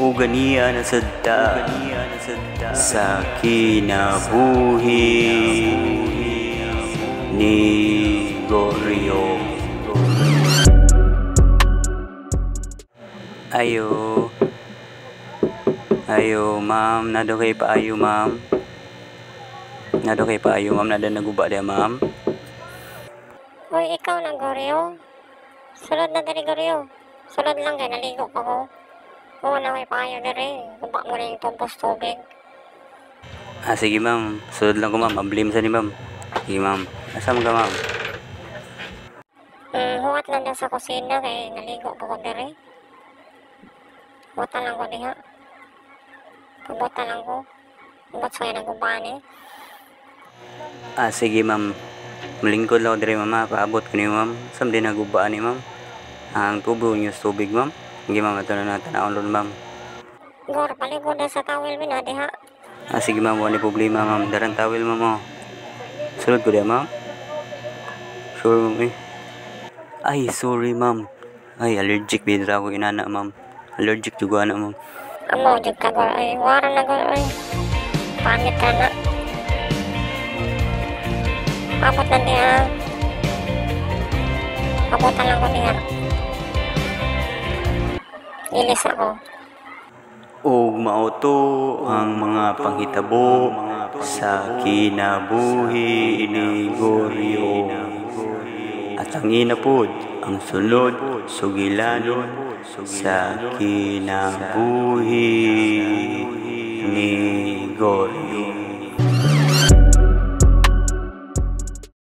Ug ania na sad ta sa kinabuhi ni Gorio. Ayo. Ayo, ma'am. Nado kay paayo, ma'am. Nado kay paayo, ma'am. Nada naguba diya, ma'am. Uy, ikaw na, Goryo. Sulod na diri, Goryo. Sulod lang kay naligo pa ko. Oo na may paayo diri. Guba mo na yung tubos tubig. Ah, sige, ma'am. Sulod lang ko, ma'am. Ablim sa ni, ma'am. Sige, ma'am. Asa man ka, ma'am? Huwat lang daw sa kusina kay naligo pa ko diri. Buta lang ko diha. Pabuta lang ko. Ubot sa naguba ni. Ah, sige, ma'am. Malingkod lang ko diri, ma'am, ha. Paabot ko ni, ma'am. Saan din nagubaan ni, ma'am? Ang tubo niyo sa tubig, ma'am. Sige, ma'am. Ito na natin. Tanawon ron, ma'am. Gor, paligod na sa tawil mi na diha. Ah, sige, ma'am. Wala ni problema, ma'am. Darang tawil, ma'am, oh. Sulod ko diha, ma'am. Sure, ma'am, eh. Ay, sorry, ma'am. Ay, allergic bidra ako inana, ma'am. Allergic juga ana, ma'am. Amo jud ka, Gor. Ay, wara na, Gor. Ay, pangit ka na. Abot na diha. Abutan lang ko diha. Ilis ako. Ug mao to ang mga panghitabo sa kinabuhi ni Gorio. At ang ina pod ang sunod sugilanon sa kinabuhi ni Gorio.